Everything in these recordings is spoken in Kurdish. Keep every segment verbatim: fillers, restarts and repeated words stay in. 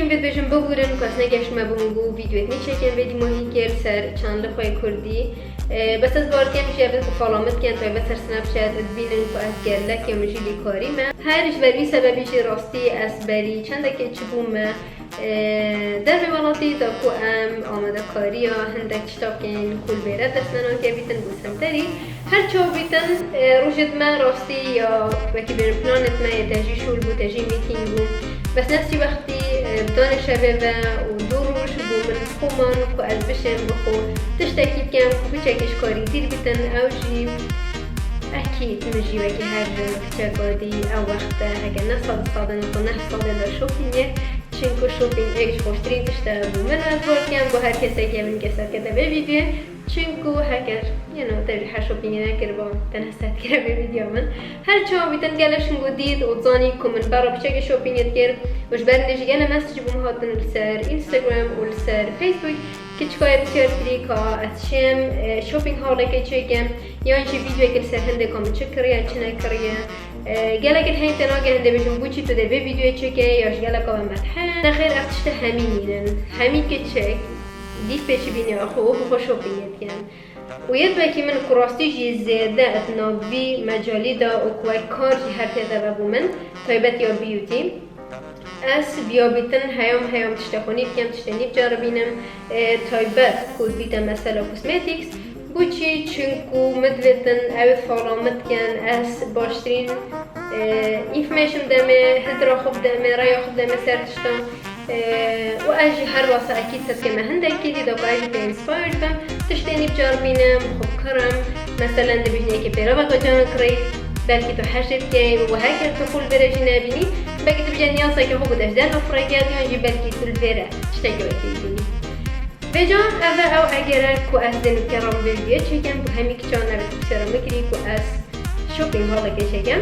Em dibêjin bibûrin ku ez negeştime bo hingû vîdeoyek nîçekem vê dîmahîkê li ser çanelê xwe yê kurdî. E, bes ez bawer dikim jî ev ku follow min dikin taybet ser Snapchat, ez dibînin ku ez gelek ya min jî lêkarî me. Her ji ber vî sebebî jî rastî ez berî çendekê çûbûme, e, dervê welatî da ku em amadekariya hindek tişta bikein ku li vêre destmena kevîtin bo semterî. Her çawa bîtin, e, rojê dime rastî ya wekî bêrin planê dime yê te jî şûl bû, te jî meeting bû. Bes nefsî wextî, e, bi danê şevê ve û du roj bû min xwe man ku ez bişêm bi xwe tiştekî bikim ku piçekî ji karî dîr bîtin, ew jî ekîd min jî wekî her jin piçeka dî ew wexte heke ne sed sed in ku neh sedê de şopîngê, çinku şopîng êk ji xweştirîn tişt e bo min, ez bawer dikim bo her kesekî min kesekê de vê vîdyoyê. Çinku heger, you know, te jî her şopîngê nekiriba, te nehset kire vê vîdyoya min. Her çawa bîtin gelek ji hingû dît û zanî ku min bera piçekê şopîngê dikir û ji ber hindê jî gelek message bo min hatin li ser Instagram û li ser Facebook. Kiçika ye pisyar kirî ka ez çêm, e, shopping haulekê çêkim, yan jî vîdyoyekê li ser hindê ka min çi kiriye, çi nekiriye. E, gelek heyî tê nagihên dibêjin bo çi tu dê vê vîdyoyê çêkê ya ji geleka we medhe. Nexêr, ev tiştê hemî nînin. Hemî kiçik dîv pêşî bînê xwe û bi xwe şopîngê dikin. Û yê wekî min ku rastî jî zêde di nav vî mecalî de û ku wek kar jî her tê de vebû min, taybet ya beauty. Ez viya bîtin heyam heyam tiştê xwe nî dikim, tiştê nî biceribînim, e, taybet ku dibîte mesela cosmetics. Bo çi? Çinku min divêtin ew ê follow min dikin, ez baştirîn, e, information bidemê, hizra xwe bidemê, raya xwe bidemê ser tiştan. Û ez jî her wesa ekîd his keme hindekî dî da ku ez jî pê inspired bim. Tiştê nî bicaribînim, xwe bikirim. Meselen dibêjin yekê pêreveka caran kirî, belkî tu hejê bikey û heke tu xwe li vêre jî nebînî, belkî tu bêje niyazeke xwe bide ji derve firê ket yan jî belkî tu li vêre tiştekî wekî bibînî. Vêca ev e ew egere ku ez dê nûke re vê vîdyoyê çêkim ku hemî kiçan ev pirsiyara min kirî ku ez shopping haulekê çêkim.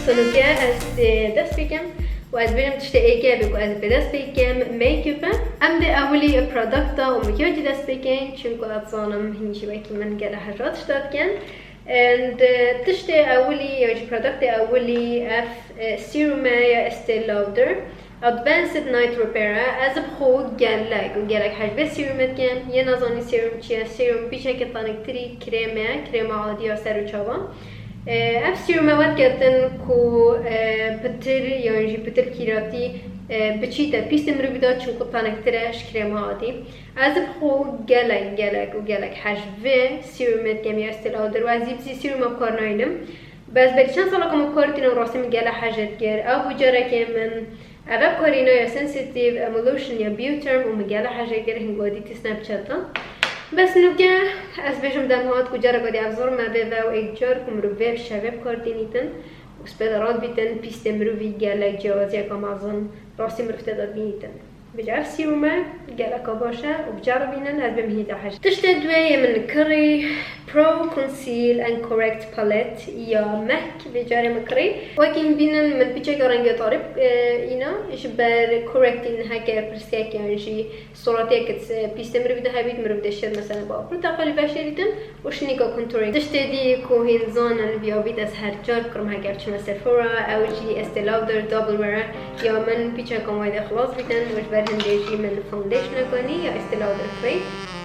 So nûke ez dê dest pê kim. Û ez dibêjim tiştê êkê ev ê ku ez ê pê dest pê kim, make-up e. Em dê ewilî bi produkta û makyajê dest pê kein, çunku ez zanim hîn jî wekî min gelek heja tişta dikin. And, eh, tiştê ewilî ya jî produktê ewilî ev, eh, serum e ya Estee Lauder. Advanced Night Repair e. Ez bi xwe gelek û gelek hej vê serumê dikim. Yê nezanî serum çi ye? Serum pîçeke taniktirî krêm e, krêma adî ya ser û çavan. Ev sîrûme wet ketin ku, e, pitir yan jî pitir kîratî, e, biçîte pîstê mirivî de, çimku taniktir e ji krêma adî. Ez bi xwe gelek, gelek û gelek hej vê sîrûmê dikim ya Estee Lauder û ez zî bi zî sîrûma bi kar nayînim. Bes berî çend saleka min bi kar tîne û rastî min gelek hej dikir. Ew bû carekê min Ev bi karîna ya Sensitive Emulsion ya Bioderm û min gelek hej kir, hingwa dîtî Snapchat-a. Bes nûke ez bêjim dem hat ku careka dî ev zor me bê ve û êk car ku mirov vê bi şevê bi kar tînîtin û spê de radibîtin, pîstê mirovî gelek ciyawaziyeka mezin rastî mirov tê de dibînîtin. Vêca ev sîrûme geleka baş e û biceribînin, ez bêm hîn de hej. Tiştê duê yê min kirî Pro Conceal and Correct Palette ya MAC vê carê min kirî. Wekî hîn bînin min pîçeke rengê tarî, e, îna ji ber correcting heke pirsgek yan jî suratiyek, e, pîstê mirov de hebît, mirov dê şêr mesela ba porteqalî veşêrîtin û şinîka contouring. Tiştê dî ku hîn zanin viya bît ez her car kirim heke biçime Sephora, ew jî Estee Lauder Double Wear e. Ya min pîçeka mayde xilas bîtin û ji ber hindê jî min foundationeka nî ya Estee Lauder kirî.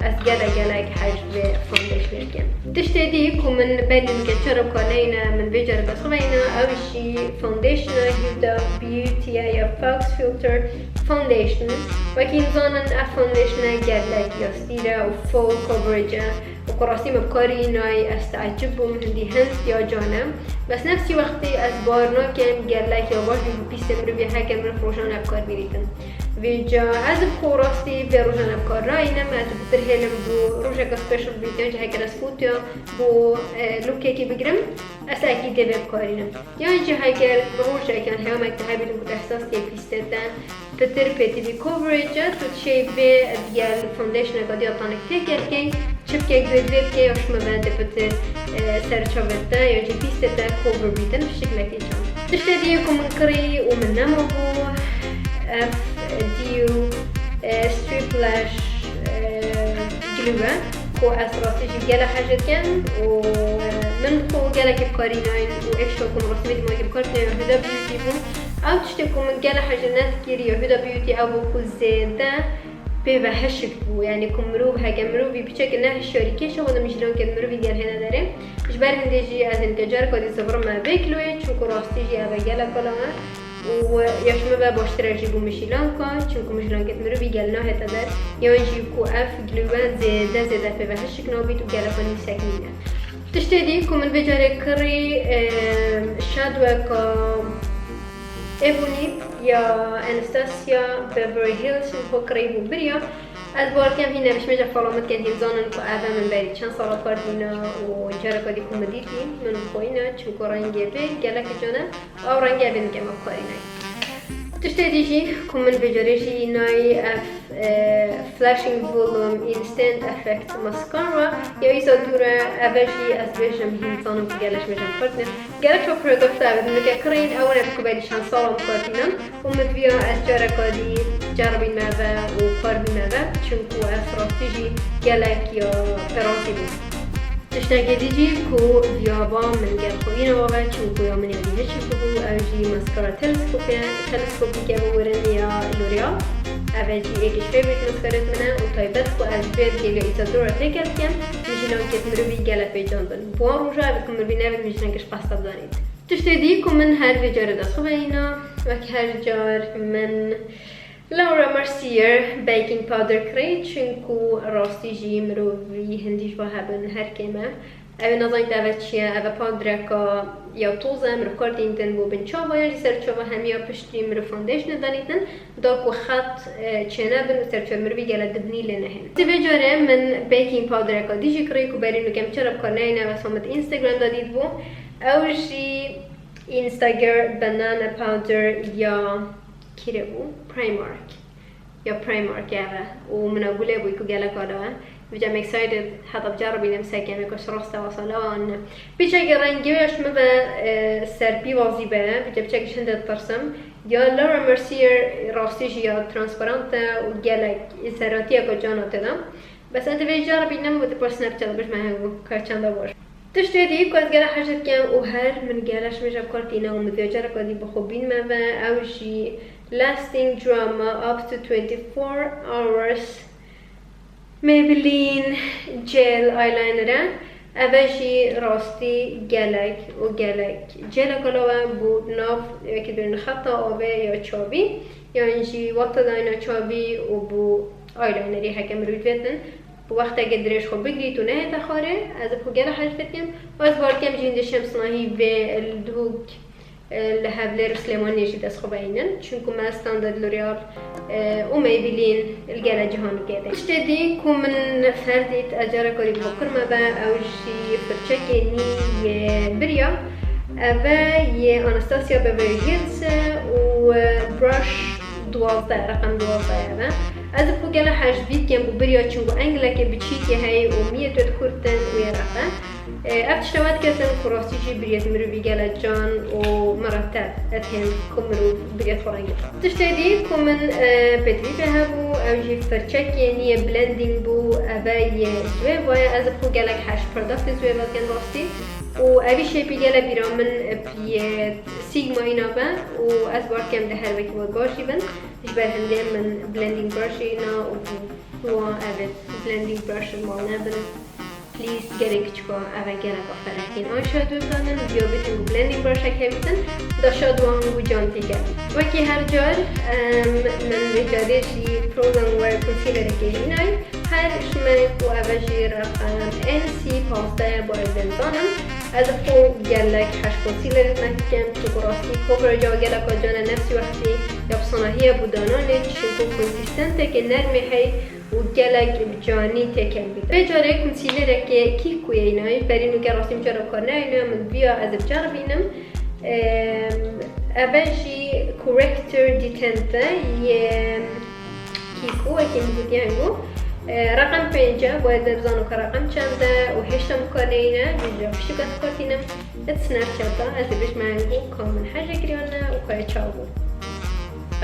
Ez gelek gelek hej vê foundationê dikim. Tiştê dî ku min berî nûke çerepka neyne, min vê carê dest xwe veyne, ew jî foundationa Huda Beauty ye ya Faux Filter Foundation. Wekî hîn zanin ev foundatione gelek ya stîr e û full coverage e. Û ku rastî min bi karî nayî, ez teecib bûm, hindî hind ya can e. Bes nefsî wextî ez bawer nakim, gelek ya baş bî bo pîstê mirovî heke mirov rojane bi kar bînîtin. Vêca ez bi xwe rastî vê rojane bi kar nayînim, ez pitir hêlim bo rojeke special bît, yan jî heger ez fotoya bo, e, lookekî bigirim, ez ekîd dê vê bikarînim. Yan jî heger rojek yan heyamek te hebîtin ku tu ehsas dikî pîstê te pitir pêtivî coverage e, tu dişêy vê digel foundationeka dî ya tanik têkê bikey, çipkek dê divê bikey ya şima ve dê pitir, e, ser çavê te ya jî pîstê te cover bîtin bi şiklekî can. Tiştê dî yê ku min kirî û min nema bû, ev dîw, e, strip lash, e, glue e ku ez rastî jî gelek hej dikim û, e, min xwe gelekî bi karî nayîn û êk şo ku min rastî vê dîmahî bi kar tîne ya Huda Beauty bû. Ew tiştê ku min gelek hej li Net kir ya Huda Beauty ew bû ku zêde pê ve hişk bû. Yanî ku mirov, heke mirovî piçeke ne hişyarî kêşe, wada mijîlankê mirovî gel hêne derê. Ji ber hindê jî ez ê nike careka dî zivirime vê kiloyê, çunku rastî jî ev e gelek kala me. Û ya ji min ve baştir e jî bû mijîlanka, çunku mijîlankê mirovî gel nahête der. Yan jî ku ev glue zêde zêde pê ve hişk nabît û geleka nîvsek nîne. Tiştê dî ku min vê carê kirî, e, şadweka Ebony ya Anastasia Beverly Hills min xwe kirî bû biriya. Ez bawer dikim hîn ev ji me re follow min dikin, hîn zanin ku ev e min berî çend sala kar dîna û careka dî ku min dîtî min xweyîne, çunku rengê vê gelek can e. Ew rengê vê nike me karî nayê. Tiştê dî jî ku min vê carê jî nayê ev, e, Flashing Volume Instant Effect Mascara ya Isadora, ev e jî ez bêjim hîn zanim ku gelek ji me re kar dîne. Gerek çok product ev nike kirîn, ew ne ku berî çend sala min kar dîne. Û min viya ez careka dî ceribî me ve û kar bî me ve, çunku ez rastî jî gelek ya perazî bûm. Tiştekê dî jî ku viya ba min gel xweyîna ve, çunku ya min ya dî hişk bû, ew jî maskara teleskopê, teleskopîke bi wirin ya L'Oreal. Ev e jî êk ji favorite maskarêt min e û taybet ku ez ji vê gêliya Isadora têkel dikim, mijîlankêt mirovî gelek pê can bin. Bi wan roja ev ku mirovî nevin mijîlankê ji qesta bidanît. Tiştê dî ku min her vê carê dest xwe veyîna, wek her car min Laura Mercier baking powder kirî, çunku rastî jî mirovî hindî ji va hebin her kêm e. Ew ê nezanît ev e çi ye, ev e powdereka ya toz e, mirov kar dînitin bo bin çava, yan jî ser çava hemiya piştî mirov foundation danîtin, da ku xet, e, çênebin û ser çava mirovî gele dibnî lê nehên. Ti vê carê min baking powdereka dî jî kirî ku berî nûke min cara bi kar neyne, wesa min di Instagram de dîtbû. Ew jî Instagirl Banana Powder ya kîre bû? Primark. Ya Primark ev e. Û min a gule bû ku gelek ala e. Vêca em excited heta biceribînim seke me ku ji rast e wesa lawa an ne. Piçeke rengê wê ya ji min ve, e, serpîvazî be. Vêca piçeke ji hinde ditirsim. Ya Laura Mercier rastî jî ya transparent e û gelek serhatiyeke cana tê de. Bes ez divê caribînim û dipirsim Snapchat bêjim hevû ka çenda baş. Tiştê dî ku ez gelek hej dikim û her min gelek ji me re kar tîne û min vê careka dî bi xwe bînime ve, ew jî Lasting Drama Up to twenty-four Hours Maybelline Gel Eyeliner e. Ev e jî rastî gelek û gelek gelek ala e bo nav wekî dibêjin xeta avê ya çavî, yan jî wexta dayîna çavî û bo eyelinerî heke mirov dibêtin. Bi wextekê dirêj xwe bigirît û nehête xwarê, ez bi xwe gelek hej dikim û ez bawer dikim jî hindê şemsnahî vê li Duhok, e, li Hevlêr û Silêmaniyê jî dest xwe veyînin. Çunku me standard L'Oreal, e, û Maybelline li gele cihanê tê de. Tiştê dî ku min ferdît ez careka dî bi xwe kirime be, ew jî firçekê nî yê biriya. Ev e yê Anastasia Beverly Hills e û, e, brush duwazdeh, reqem duwazdeh ev e. Ez bi xwe gelek hej vî dikim û biriya, çunku englekê biçîkê heye û miyê tu dikuritin û yê req e. E, ev tişta we diketin ku rastî jî biriyet mirovî gelek can û mireteb. Ez hêm ku mirov biriyet xwe rengî. Tiştê dî ku min, e, pêdivî pê hebû, ew jî firçekê nî yê blending bû, ev e yê Zoeva ye. Ez bi xwe gelek hej product Zoeva dikim rastî. Û evî şêpî gelek bîra min, e, yê Sigma îna be û ez bawer dikim di her wekî we baş jî bin. Ji ber hindê min blending brush îna û dû wan ev blending brush mal nebin. Please, gelek kiçik e, ev e gelek ferehîn. An şadow danin, viya bitin ku blending brush heke bitin, da şadow an ku can têke. Wekî her car, em, min vê carê jî Frozen Wear concealerekê hînay. Her ji me ku ev e jî reqem N C pazdeh bo ez dizanim. Ez xwe gelek hej concealer me dikim, çunku rastî coverage gelek can e, nefsî wextî ya bi sanahiye bo dananê, çunku konsîstenteke nermê hey û gelek bi canî têkel bî. Vê carê concealerekê Kiko ye, îna berî nûke rastî min cara kar neyne, min viya ez biceribînim. Em, ev e jî corrector de teint e yê Kiko, wekî min gotiye hingû. E, reqem pênc e, bo ez bizano ka reqem çend e û hêşta min kar neyne, vêca pişik ez kar tînim. It Snapchat e, ez dibêjim hingû ka min hej kiriyan e û ka çawa bû.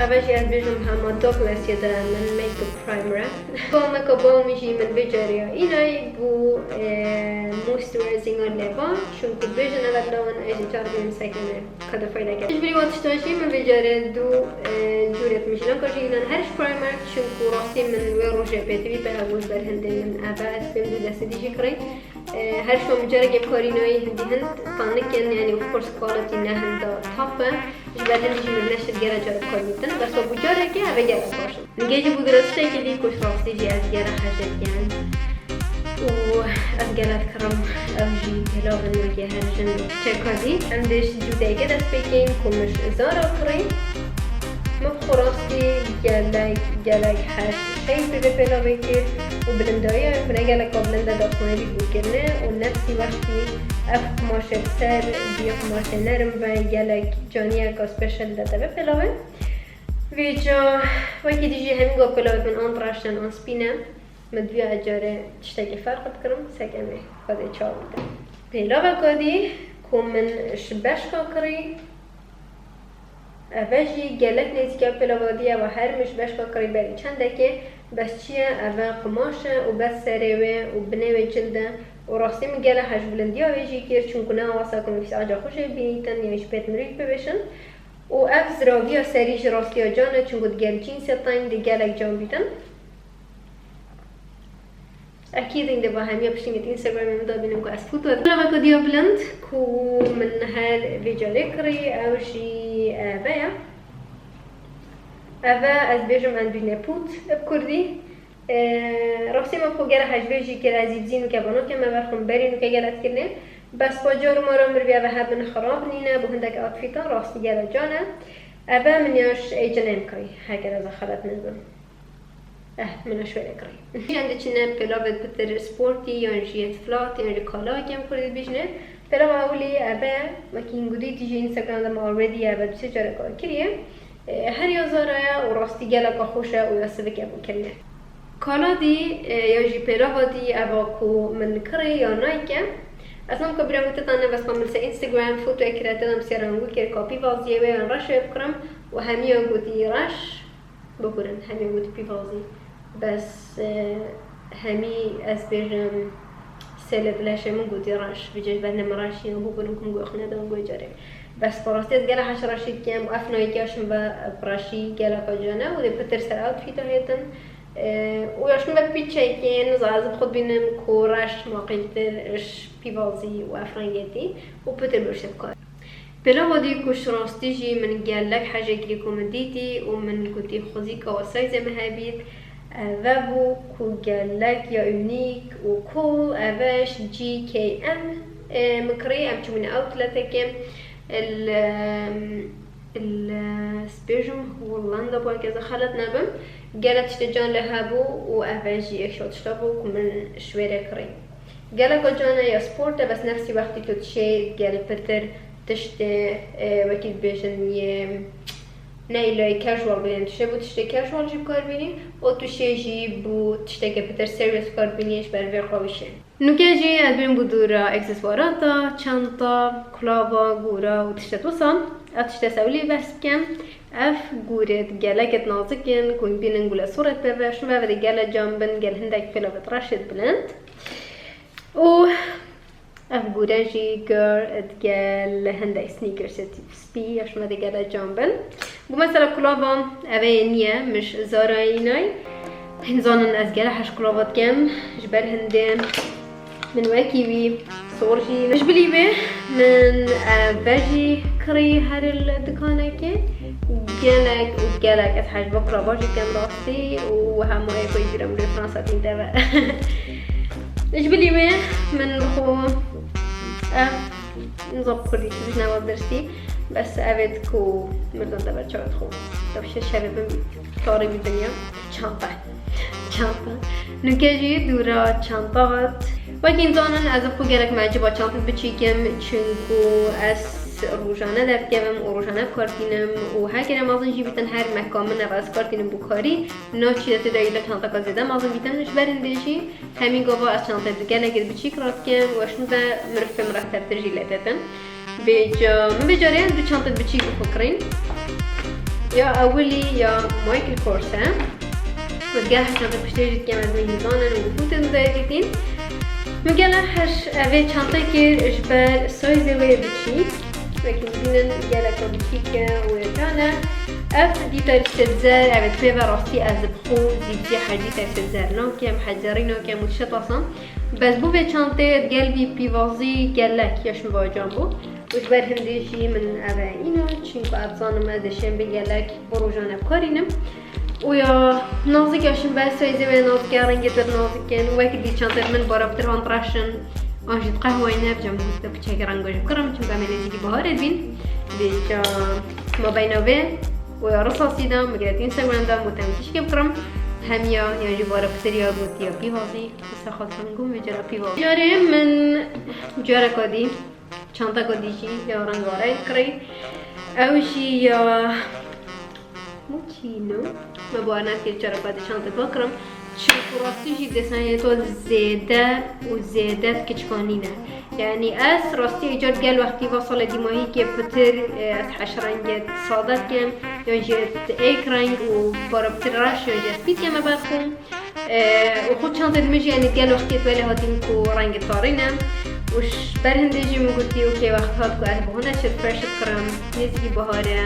Ev e jî ez bêjim hema Douglas ye de min makeup primer e. Balmeka bal min jî min vê carê ya înay bû, e, moisturizing a lêvan, çunku bêjin eve bila wan ez jî car bînim sekene ka de fayda kir. Ji bilî wan tiştan jî min vê carê du, e, cûrek min jî lan ka jî înan her ji Primark, çunku rastî min wê rojê pêtivî bi hevû ji ber hindê min eve ez pêm du destê dî jî kirî. E, her şo min carekê karî nayê hindî hind tanikin, yani of course quality ne hinda top e. Ji ber hindî jî min neşt gere carek karî bitin. Bes bû carekê eve gere baş in. Nigê jî bû dira tiştekî dî ku ji rastî jî ez gere hejê dikim. Û ez gere dikirim ew jî pêla bin wekî her jin çeka dî. Em dê ji cûdeyeke dest pê keyin ku min ji Zara kirî. Min bi xwe rastî gelek, gelek heş heyf bi vê pêlavê kir û bilindayî ya min gelek bilind e destnayî bû kirine û nefsî wextî ev qumaşê ser bî qumaşê nerim ve gelek caniyeka special de teve pêlavê. Vêca wekî dî jî hemî got pêlavek min an reş in an spî ne. Min diviya ez carê tiştekî ferq bikirim, sek em ê xwedê çawa bikin. Pêlaveka dî ku min ji beşka kirî, eve jî gelek nêzîka pêlava dî ye, eva her min ji beşka kirî berî çendekê, bes çi ye, eve qumaş e û bes serê wê û binê wê cild e û rastî min gelek hej bilindiya wê jî kir, çunku ne awasa ku min fîsaca xwe jê bînîtin, yan jî pêt mirî bibêjin. Û ev ziraviya serî ji rastiya can e, çunku digel cînsê teng dê gelek can bîtin. Ekîd hîn dê va hemiya piştî min Instagramê min da bînin ku ez foto dikim. Laveka diya bilind ku min her vê carê kirî, ew jî eve ye. Eve ez bêjim endûnepût bi kurdî. Ee, rastî me xwe gere hejbê jî kir, ez î dizî nuke bano ke me ver xwe berî nuke gele ez kirine. Bes bacar û mara mir bî eve hebin xirab nîne, bo hindek outfîtan rastî gele can e. Eve min ya ji H and M kirî, heger ez xelet nebim. Eh, min ya ji wê re kirî. Em diçine pêlavê pitir sportî, yan jî yê flat, yan jî kala ke em kurdî dibêjine. Pêlava ewilî eve, wekî hîn gotî tî jî Instagram de me already eve du sê careka kiriye. E, her ya Zara ye û rastî geleka xweş e û ya sivik e bo kirine. Kala dî, e, ya jî pêlava dî eva ku min kirê ya Nike. Ez nam ka bira min titane vespa min ser Instagram fotoyek kire, têdam siyara min wî kir ka pîvaziyê wê yan reş wê bikirim û hemiya gotî reş. Bikirin, hemiya gotî pîvazî. Bes, e, hemî ez bêjim sêlê dileşê min gotî reş. Vî cê ji ber ne min reş yan bû birin ku min guhê xwe neda guhê carê. Bes bi rastî ez gelek heş reşî dikim û ev Nike ya ji min ve bi reşî geleka can e û dê pitir ser outfîta hêtin. E, û ya ji min ve pîçekê, niza ez bi xwe dibînim ku reş maqîltir ji pîvazî û ev rengê dî û pitir bi rişê bikar. Pêlava dî ku ji rastî jî min gelek hejê kirî ku min dîtî û min gotî xwezîka we sayzê min hebît, eve bû ku gelek ya unique û cool, eve ji G K M, e, min kirî, em çûbûne outletekê, il, il, spêjim Hollanda bû, heke ez xelet nebim, gelek tiştê can lê hebû û eve jî yek ji tişta bû ku min ji wê re kirî. Geleka can e ya sport e, bes nefsî wextî tu dişê gel pitir tiştê, e, wekî dibêjin yê ne îlayê casual bê, tu şê bo tiştê casual jî bikar bînî û tu şê jî bo tişteke pitir serious bikar bînî ji ber vê qawîşê. Nuke jî ez bêm bo dûra aksesuarata, çanta, kulava, gûra û tiştê wisa. Ev tiştê sewlî behs bikim. Ev gûrêt geleket nazik in, ku hûn bînin gule sorê pê ve, şûn ve ve de gele can bin, gel hindek pêlavêt reşêt bilind. Û ev gûre jî girl digel hindek sneakers spî ya şûn ve de gele can bin. Bu mesela kulava eve yê niye, min ji Zarayê înay. Hîn zanin ez gele heş kulava dikim, ji ber hindê min wekî wî sor jî. Ji bilî wê min, e, ve jî kirî her li dikanekê. Gelek û gelek ez hej ve kulava jî dikim rastî û hema yê ku jî re min li Fransa tîn te ve. Ji bilî wê min bi xwe ev nizam kurdî tu bijne wazdirsî. Bes evêt ku mirdan te ber çavet xwe. Ev şeş hevê bin tarî bî dinya. Çanta. Çanta. Nuke jî dûra çanta hat. Wekî zanin ez xwe gelek meciba çantit biçîkim, çunku ez rojane derdikevim û rojane bi kar tînim û her kere mezin jî bîtin her meka min ev ez kar tînim bo karî, na çî de tê de île çanteka zêde mezin bîtin. Ji ber hindê jî hemî gava ez çantê di gelekê biçîk radikim û ez şûn ve mirov pê mirettebtir jî lê têtin. Vêca, min vê carê du çantê biçîk bi xwe kirîn. Ya ewilî ya Michael Kors e. Ez gelek hejmeta piştê jî dikem ez mîhîzanin û gotên dayê dîtîn. Min gelek hej evê çante kir ji ber sayzê wê biçî. Wekî dibînin geleka biçîk e û yekan e. Ev dîterî sêtzer, ev ê pê ve rastî ez bi xwe zî zî hej dîterî sêtzer nakim, hej zerrî nakim û tişt asan. Bes bo vê çantê gel vî pîvazî gelek ya ji min ve can bû. Û ji ber hindê jî min ev e îno, çunku ez zanim ez dê şênbê gelek bo rojan ev karînim. Û ya nazik ya şin ber sayzê wê nazik e, rengê wê nazik in. Wek dî çantê min bara pitir van reş in. An jî diqehwayne, vêca min gotiye piçekî renga jî bikirim, çunku em ê nêzîkî biharê dibîn. Vêca ma beyna vê û ya risasî de, min girêt Instagram de, min gotiye em tişkê bikirim. Hemiya, yan jî bara pitir ya gotiye pîvazî. Wisa xwestim gom vê cara pîvazî. Carê min careka dî, çanteka dî jî ya rengareng kirî. Ew jî ya Moschino. Me bawer nekir careka dî çantê bikirim. Çunku rastî jî desenê to zêde û zêde kiçikanî ne. Yanî ez rastî îcar gel wextî va salê dîmahîkê pitir, e, ez heş rengê sade dikim, yan jî êk reng û bara pitir reş, yan jî ez spî dikeme ber xwe. E, û xwe çantê min jî, yanî gel wextê belê hatîn ku rengê tarî ne. Û ji ber hindê jî min gotî, okey, wext hat ku ez bi hûn re refresh bikirim, nêzîkî bihar e.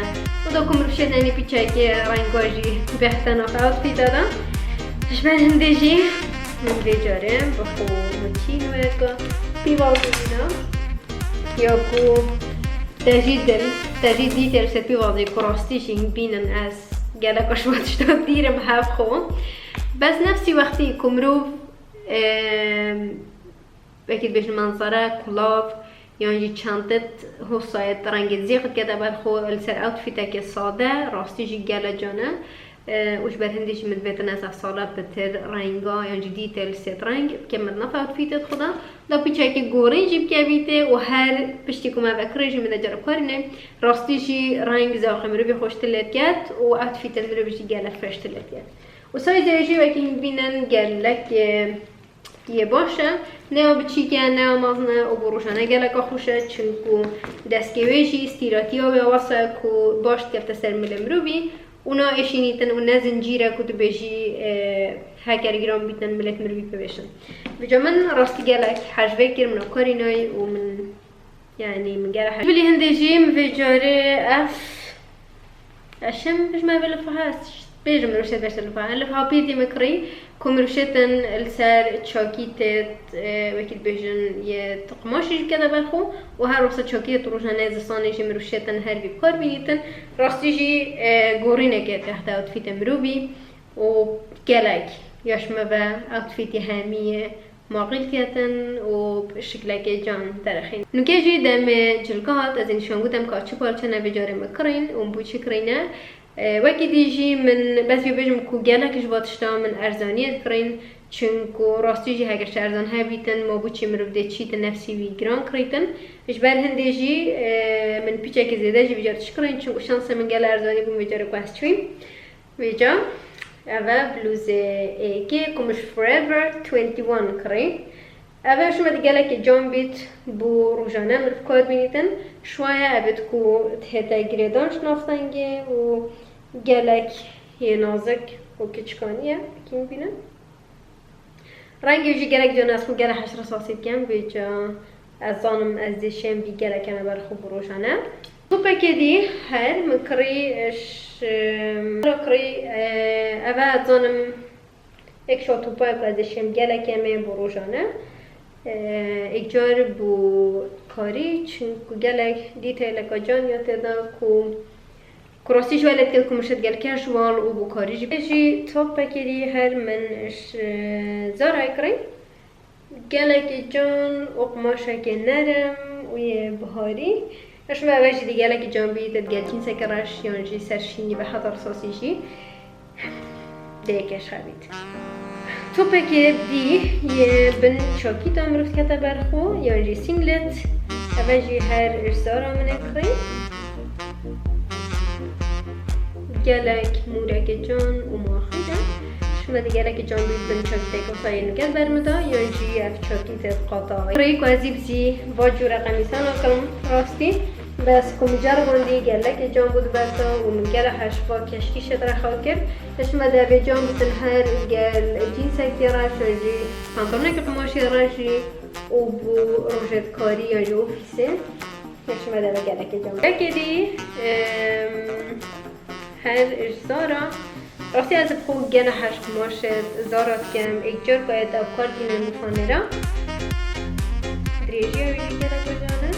Û da ku mirov şêt, yanî pîçekê renga jî bêhte nav outfita de. Ji ber hindê jî min vê carê bi xwe Moschino weka pîvazî bîna. Ya ku te jî dil, te jî dîtir ser pîvazî ku rastî jî bînin ez gelek ji van tişta dîrim hev xwe. Bes nefsî wextî ku mirov, em, wekî dibêjin menzere, kulav, yan jî çantit, hosayet, rengê zêx dikete ber xwe li ser outfiteke sade, rastî jî gele can e. E, û ji ber hindê jî min divêtin ez ev sala pitir renga, yan jî dîtêl sêt reng, bike min nav outfitê xwe de. Da pîçekî gorîn jî bikevîtê û her piştî ku me vekirê jî min de cara bikarînê. Rastî jî reng zewqê mirovî xweştir lê diket û outfitên mirovî jî gelek freştir lê diket. Û sayzê wê jî wekî bînin gelek, e, yê baş e. Ne ya biçîk e, ne ya mezin e û bo rojane geleka xweş e, çunku destgê wê jî stîlatiya wê wesa ye ku baş dikevte ser milê mirovî û naêşînîtin û ne zincîr e ku tu bêjî, e, heker giran bîtin milê mirovî bivêşin. Vêca min rastî gelek hej vê kir, min ev karînayî û min Yanî min gere hej. Bilî hindê jî min vê carê ev eşim bijme vê lifa hest. Bêjim mirov şêt beşte lifa. Lifa pîr dî min kirî ku mirov şêtin li ser çakîtê, e, wekî dibêjin yê ti qumaşî jî bikete ber xwe û her wisa çakîtê tu rojane zistanê jî mirov şêtin her vî bikar bînîtin. Rastî jî, e, gorîneke tehta outfitê mirovî û gelek ya ji me ve outfitê hemî ye. Maqîl ketin û şiklekê can derexîn. Nûke jî demê cilka hat, ez ê nîşan gutem ka çi parçe ne vê carê me kirîn û bo çi kirîne. E, wekî dî jî min bes vê bêjim ku gelek ji va tişta min erzaniyê dikirîn, çunku rastî jî heger tişt erzan hebîtin, ma bo çi mirov dê çîtin nefsî wî giran kirîtin. Ji ber hindê jî, e, min pîçekê zêde jî vê car tişt kirîn, çunku şansê min gele erzanî bûn vê carê ku ez çûyîm. Vêca, ev e blûzê êkê ku min ji Forever twenty one kirî. Ev e şima di gelekê can bît bo rojane mirov kar bînîtin. Şiwaye ev ê ku dihête girêdan ji nav dengê û gelek yê nazik û kiçikanî ye. Kî bînin? Rengê jî gelek can e, ez xwe gelek hej risasî dikim, vêca ez zanim ez dê şêm vî gelek keme ber xwe bo rojane. Topekê dî her min kirî, ş-, kirî, e, ev e, ez zanim êk şa topek ez dê şêm gelek keme bo rojane. E, êk car bo karî, çunku gelek dîteyleka can ya tê de ku Ku rastî ji we lê diket ku mirov şêt gel casual û bo karî jî. Jî topekê dî her min ji Zarayê kirî. Gelekî can û qumaşekê nerm û yê biharî. Eş me ve jî dî gelekî can bî, te diket cînseke reş yan jî ser şînî be heta risasî jî. Dê keş xebît. Topekê dî yê bin çakîta mirov dikete ber xwe, yan jî singlet. Eve jî her ji Zara min ê kirî. Gelek mûrekê can û maxî de. Şima dî gelekî can bî bin çakîteke wisa yê nûke ber min da, yan jî ev çakîtê qata. Rêk ku ez zî bi zî va cûre qemîsan nakim rastî. Bes ku min ceribandî gelekê can bû di ber te û min gelek heşva keşkîşê rexa kir. Te şima devê can bitin her gel cînsekî reş, yan jî pantolonekî qumaşê reş jî û bû rojevkarî yan jî ofîsê. Te şima devê gelekê can. Gelekê dî, em, her ji Zara. Rastî ez bi xwe gelek heş qumaşê Zara dikim. Êk car ku ez ev kar tînin bi fanêra. Dirêjiya wî jî gelek bacan e.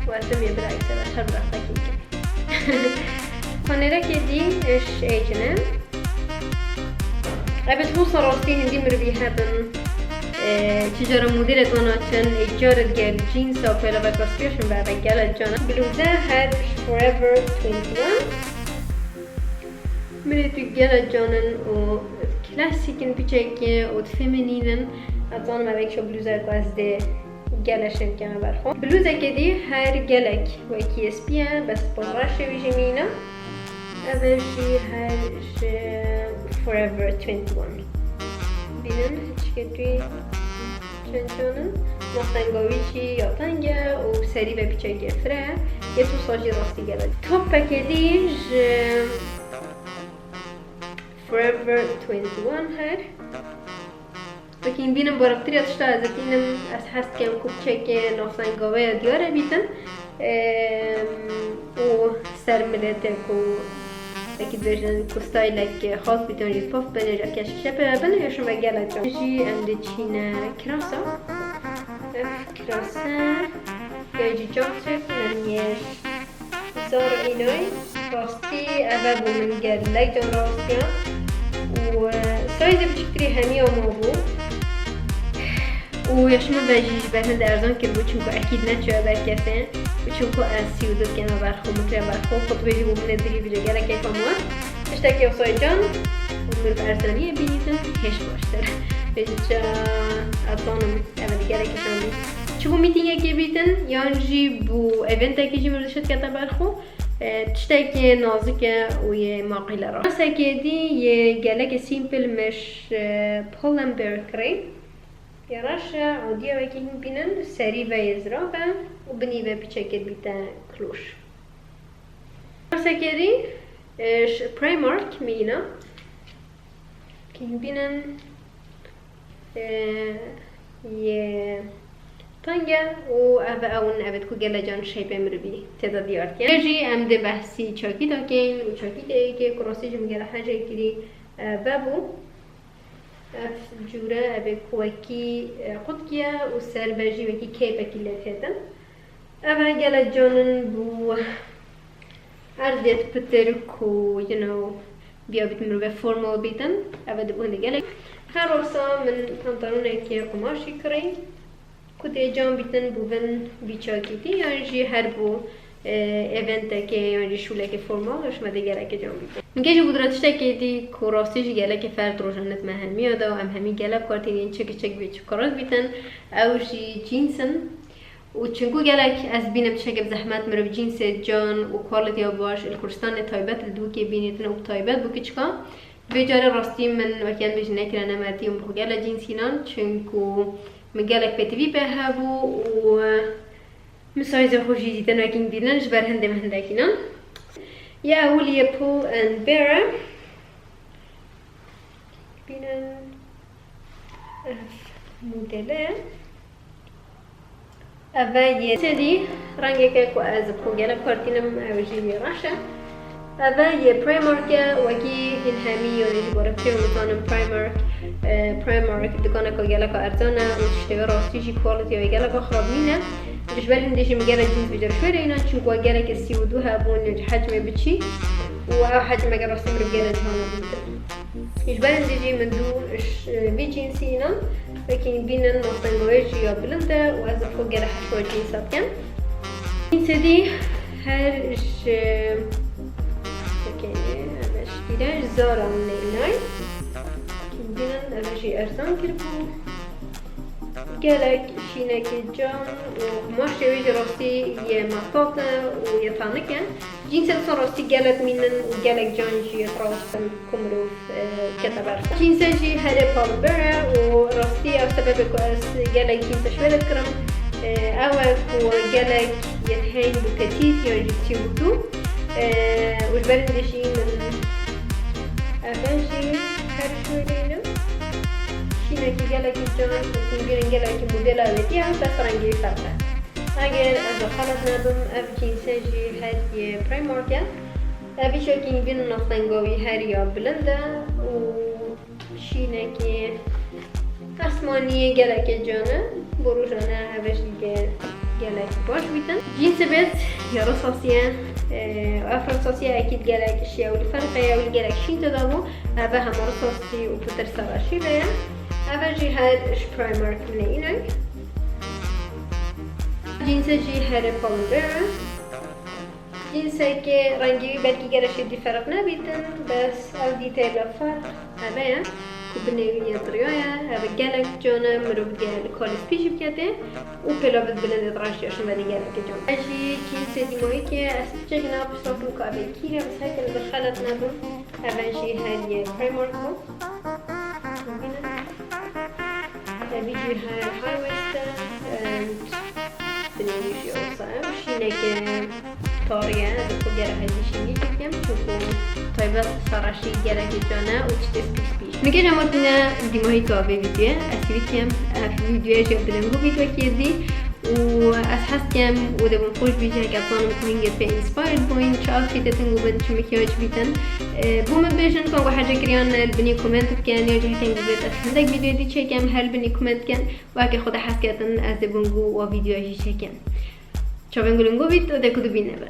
Û ez tim yê bira êk sever her wextekî dikim. Fanêrekê dî ji H and M. Ev bi wisa rastî hindî mirovî hebin. Ee, çi cara modêlê dana çin, êk car digel jeans a pêlavek rastî şin ve gelek can e. Blûze her Forever twenty one. Milê tu gelek can in û klasîk in piçekê û feminîn in. Ez zanim ev êk şo blûzek ku ez dê gelek şêv keme ber xwe. Blûzekê dî her gelek wekî spî ye, bes bi reşê wî jî mîna. Ev e jî her ji Forever twenty one. Bînin, hiçkê tu Çend can in? Nastenga wî jî ya teng e û serî ve piçekê fire ye. Yê tu sa jî rastî gelek. Topekê dî ji Forever twenty one her. Wekî bînin, barektir ya tişta ez tînim, ez hez dikim ku piçekê nastenga we ya diyar e bîtin. Em, û ser milê te ku wekî dibêjin ku stylek xas bîtin jî puf bin, ya keşkîşe pê bin, ya şima gelek can. Jî em diçîne kirasa. Ev kirase ya jî cam çek, em yê Zara înay. Rastî ev e bû min gelek can rastiya. Û, e, size biçiktirî hemiya ma bû. Û ya şima ve jî ji ber hinde erzan kiribû, çunku ekîd neçûye ber kesê. Û çunku ez sî û du dikeme ber xwe, min kire ber xwe, xwe dibêjî bû min ê dirî bije gelek keyfa min we. Tiştekî wisa can û mirov erzaniyê bînin, hêj baştir. Bêjî çi, ez zanim, ev ê gelekî can bî. Çi bû mîtingekê bîtin, yan jî bû eventekî jî mirov dişit kete ber xwe. E, tiştekî nazik e û yê maqîl e. Rasekê dî yê gelekê simple miş, e, Pull and Bear kirî. Yê reş e, adiya wekî hîn bînin, serî ve yê zirav e û binî ve piçekê bîte kloş. Rasekê dî, e, ji Primark mîna. Hîn bînin, e, yê teng e û ev, ew in, ev ê ku gelek can şêpê mirovî tê de diyar dikin. Jî em dê behsî çakî de kein û çakî de yekê ku rastî jî min gelek hej kirî, e, vebû. Ev cûre, ev ê ku wekî, e, qutkî ye û ser ve jî wekî kêpekî lê têtin. Ev e gelek can in bû erdê pitir ku, you know, biya bît mirove formal bîtin. Ev e dibûn de gelek. Her wisa min pantalonekê qumaşî kirî. Ku tê can bîtin bû vin vî çakîtî, yan jî her bû, e, eventekê yan jî şûlekê formal, şima dê gelekê can bîtin. Min kê jî bû dira tiştekê dî ku rastî jî gelekê ferd rojane dime hemiya de û em hemî gelek kartînên çi kiçik bî çi kirin bîtin. Ew jî jeans in. Û çinku gelek ez bînim tiştekê bi zehmet mirov jeansê can û quality ya baş li Kurdistanê taybet li dûkê bînîtin û bi taybet bû kiçikan. Vê carê rastî min wekî em bêjin nekirine nemetî û min xwe gelek jeans hînan, çinku min gelek pêtivî pê hebû û min size xwe jî dîtin wekî bînin ji ber hindê min hindek hînan. Ya ewil yê Pull and Bear e. Bînin ev modele. Ev e yê sedî rengeke ku ez bi xwe gelek kartînim, ew jî yê reş e. Ev e yê Primark e, wekî hîn hemî yanî ji bo re pêwî zanin Primark, e, Primark dikaneke geleka erzan e û tiştê wê rastî jî quality wê geleka xirab nîne. Ji ber hindê jî min gelek jeans biceriş wê re înan, çunku gelekê sî û du hebûn, yanî hecmê biçî û ew hecmeke rastî mirov gelek cihana bîtin. Ji ber hindê jî min dû ş-, vî cînsî înan, wekî bînin nastenga wê jî ya bilind e û ez bi xwe gelek hişwa cînsa dikim. Cînsê dî her ji, wekî ev e ji tîre ji Zara min înan. Wekî bînin ev jî erzan kiribû. Gelek şînekê can û qumaşê wê jî rastî yê metat e û yê tanik e. Cînsê wisa rastî gelek mînin û gelek can jî yê rawestin ku mirov, e, kete ber xwe. Cînsê jî herê Pull and Bear e û rastî ew sebebê ku ez gelek cînsê ji wê re dikirim, e, ew e ku gelek Yê heyî bû petît yan jî çî bû. Û ji ber hindê jî min ev jî her şûrînim. Şînekî gelekî can, hûn bînin gelekî modela wê diya, bes rengê ferq e. Eger ez xelet nebim, ev cînse jî her yê Primark e. Ev îşekî bînin navtenga wî her ya bilind e û şînekî esmaniyê gelekê can e. Bo rojane ev jî dike gelek baş bîtin. Cînsê bêt ya risasî ye. Ev risasî ye, ekîd gelek şiye û li ferqe ye û li gelek şîn tê de bû. Ev hema risasî û pitir sera şîve ye. Ev jî her ji Primark min e înoy. Cînsê jî herê palindê ye. Cînsekê rengî wî belkî gere şêdî ferq nebîtin, bes ew dîteyla ferq eve ye ku binê wî yê dirya ye, ev gelek can e, mirov diye li kalê spî jî bikete û pêla bi bilindê dirajtiya şin vedê gelekê can. Ez jî cînsê dîmayîkê ez piçek ne pişta kim ku ev ê kîr e, bes hekin bi xelet nebim, ev jî her yê Primark bû. Bînin. Ev jî her high waist e. Binê wî jî wisa ye. Şîneke tarî ye. Ez ê xwe gere hêdî şînî bikim. Çunku taybet sera şî gelekî can e û tiştê spî spî. Nike jî em hatine dîmahî ka vê vîdyoyê. Ez hîvî dikim ev vîdyoya jî ev dilengû bît wekî yê dî. Û ez hez dikim û dê bin xweş bî, ji heke zanim ku hingê pê inspired bûn, çi outfitê teng û bin, çi makyaj bîtin. Bo min bêjin, ku hece kiriyan li binî comment bikin, ya jî heke bêt ez hindek vîdyoyê dî çêkim, her binî comment bikin. Weke xwe de hez ketin, ez dê bin ku wa vîdyoya jî çêkim. Çavên gulin go bît û dê ku dibîne be.